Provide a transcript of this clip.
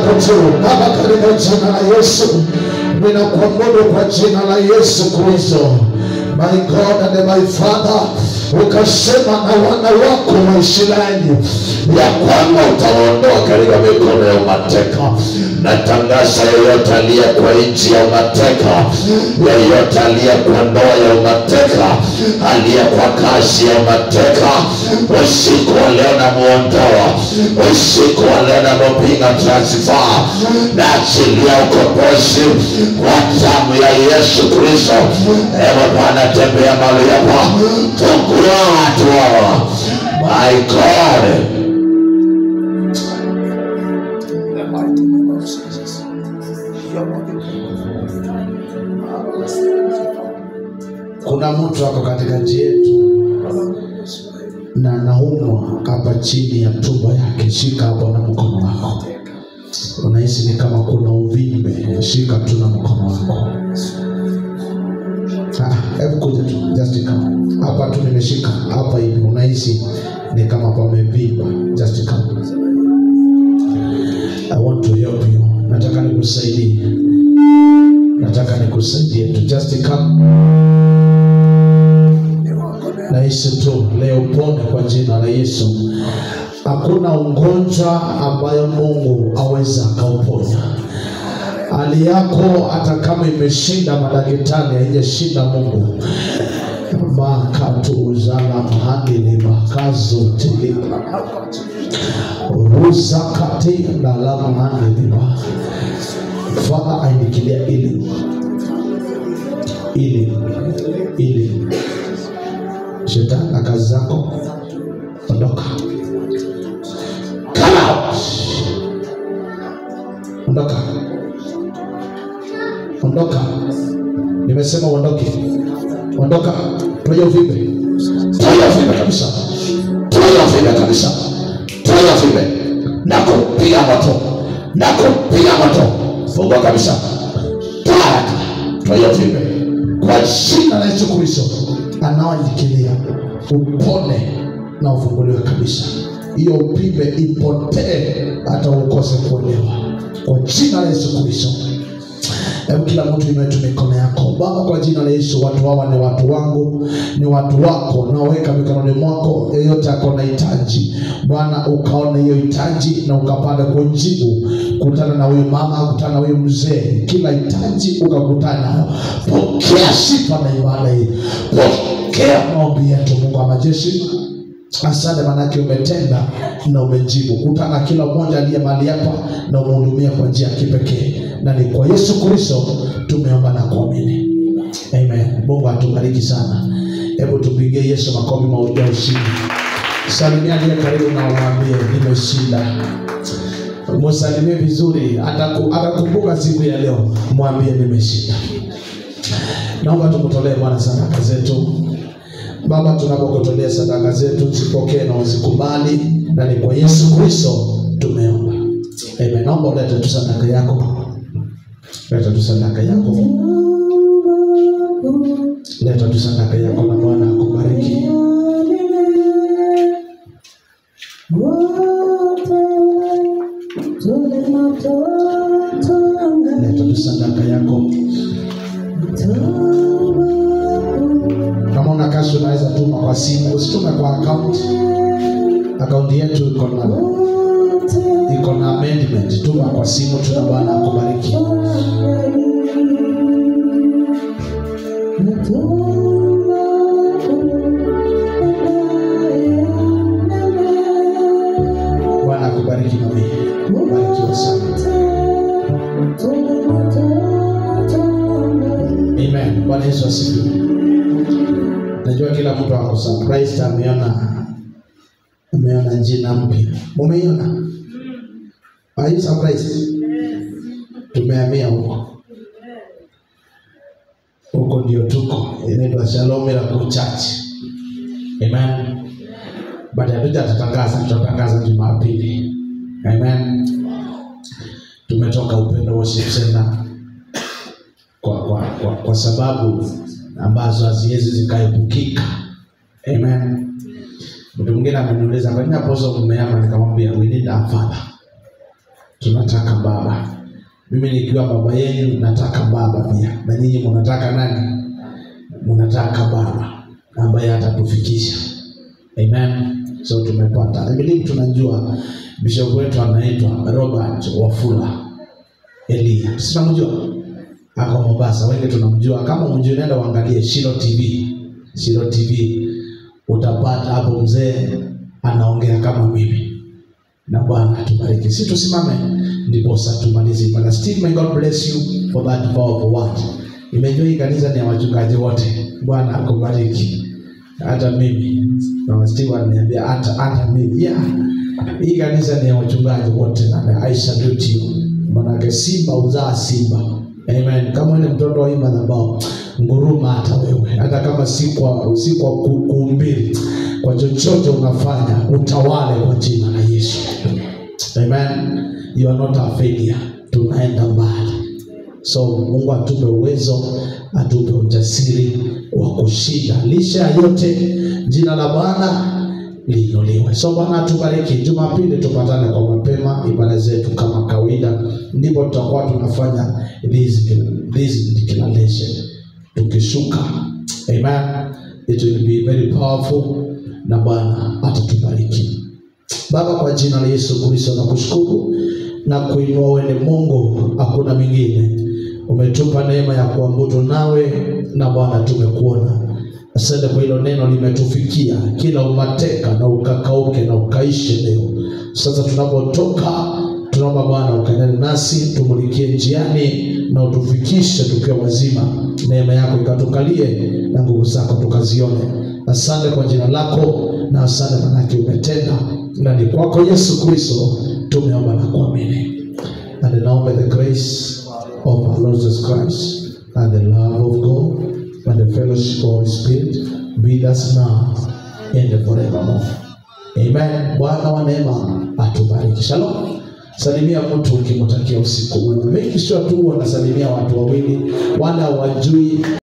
yako juu. Baba, katika jina la Yesu, ninakuabudu kwa jina la Yesu Kristo. My God and my Father, ukasema na wana wako wa Israeli ya kwamba utaondoa katika mikono ya umateka. Natangaza yeyote aliye kwa nchi ya umateka, yeyote aliye kwa ndoa ya umateka, aliye kwa kazi ya umateka, usiku wa leo namuondoa, usiku wa leo namupiga transfer, naachilia ukombozi kwa damu ya Yesu Kristo. Ewe Bwana, tembea mahali hapa, fungua watu hawa. My God, kuna mtu ako katika nchi yetu na anaumwa hapa chini ya tumbo yake. Shika hapo na mkono wako. Unahisi ni kama kuna uvimbe, shika tu na mkono wako. Hebu kuja tu, just come. Hapa tu nimeshika, hapa hivi unahisi ni kama pamevimba. Just come. I want to help you. Nataka nikusaidie. Nataka nikusaidie tu. Just come. Nahisi tu leo pone kwa jina la Yesu. Hakuna ugonjwa ambayo Mungu aweza akauponya. Hali yako hata kama imeshinda madaktari, haijashinda Mungu. Makatu uzala mahandili makazo tili rusakati ndala mahandili ma. Father, I declare healing. Healing. Healing. Shetani na kazi zako, ondoka. Come out. Ondoka. Ondoka. Nimesema uondoke. Ondoka. Toa uvimbe. Toa uvimbe kabisa. Toa uvimbe kabisa. Toa uvimbe. Nakupiga moto. Nakupiga moto. Fungua kabisa. Toa. Toa uvimbe. Kwa jina la Yesu Kristo, anaojikilia upone na ufunguliwe kabisa. Hiyo uvimbe ipotee hata ukose kuolewa. Kwa jina la Yesu Kristo. Hebu kila mtu inue tu mikono yako. Baba, kwa jina la Yesu, watu hawa ni watu wangu, ni watu wako, naweka mikononi mwako. Yeyote ako na hitaji, Bwana ukaone hiyo hitaji na ukapata kujibu. Kutana na huyu mama, kutana na huyu mzee, kila hitaji ukakutana nayo. Pokea sifa na ibada hii, pokea maombi yetu, Mungu wa majeshi. Asante, manake umetenda na umejibu. Kutana kila mmoja aliye mahali hapa na umhudumie kwa njia ya kipekee, na ni kwa Yesu Kristo tumeomba na kuamini. Amen. Mungu atubariki sana. Hebu tupigie Yesu makofi mawili ya ushindi. Salimia aliye karibu na umwambie nimeshinda. Msalimie vizuri, atakumbuka siku ya leo. Mwambie nimeshinda. Naomba tumtolee Bwana sadaka zetu. Baba, tunapokutolea sadaka zetu, zipokee na uzikubali, na ni kwa Yesu Kristo tumeomba. Amen. Naomba ulete tu sadaka yako. Leta tu sadaka yako. Leta tu sadaka yako na Bwana akubariki. Leta tu sadaka yako. Kama una cash unaweza tuma kwa simu, usitume kwa account. Account yetu iko na amendment. Tuma kwa simu tu na Bwana akubariki. Bwana akubariki mami. Barikiwa sana. Amen. Bwana Yesu asifiwe. Najua kila mtu ako surprised ameona jina mpya. Mumeiona? Are you surprised? Tumehamia huko. Huko ndio tuko. Inaitwa Shalom Miracle Church. Amen. But hatutatangaza, tutatangaza Jumapili. Amen. Tumetoka Upendo Worship Center kwa sababu ambazo haziwezi zikaepukika. Amen. Mtu mwingine ameniuliza kwa nini apostle mmehama, nikamwambia we need a father. Tunataka baba. Mimi nikiwa baba yenu nataka baba pia. Na nyinyi mnataka nani? Mnataka baba ambaye atatufikisha. Amen. So tumepata. I believe tunajua bishop wetu anaitwa Robert Wafula Elia. Si tunamjua? Ako Mombasa, wengi tunamjua. Kama mjui, nenda uangalie Shilo TV. Shilo TV utapata hapo mzee anaongea kama mimi. Na Bwana atubariki. Sisi tusimame ndiposa tumalize ibada. Steve, may God bless you for that powerful word. Nimejua hii kanisa ni ya wachungaji wote. Bwana akubariki. Hata mimi. Na Steve ananiambia hata mimi. Yeah. Hii kanisa ni ya wachungaji wote na I salute you. Maana simba uzaa simba. Amen. Kama ni mtoto wa madhabahu, nguruma hata wewe. Hata kama si kwa kuhubiri, kwa chochote unafanya, utawale kwa jina la Yesu. Amen. You are not a failure. Tunaenda mbali. So Mungu atupe uwezo, atupe ujasiri wa kushinda. Lisha ya yote, jina la Bwana liinuliwe. So Bwana atubariki. Jumapili tupatane kwa mapema, ibada zetu kama kawaida. Ndipo tutakuwa tunafanya this declaration. Tukishuka. Amen. It will be very powerful na Bwana atatubariki. Baba, kwa jina la Yesu Kristo nakushukuru na kuinua wewe Mungu, hakuna mwingine. Umetupa neema ya kuabudu nawe na Bwana tumekuona. Asante kwa hilo neno limetufikia. Kila umateka na ukakauke na ukaishe leo. Sasa tunapotoka, tunaomba Bwana ukaendelee nasi, tumulikie njiani na utufikishe tukiwa wazima. Neema yako ikatukalie na nguvu zako tukazione. Asante kwa jina lako na asante manake umetenda. Na ni kwako Yesu Kristo tumeomba na kuamini. And now may the grace of our Lord Jesus Christ and the love of God and the fellowship of the Holy Spirit be with us now and forevermore. Amen. Bwana wa neema atubariki. Shalom. Salimia mtu ukimtakia usiku mwema. Make sure tu unasalimia watu wawili wala wajui.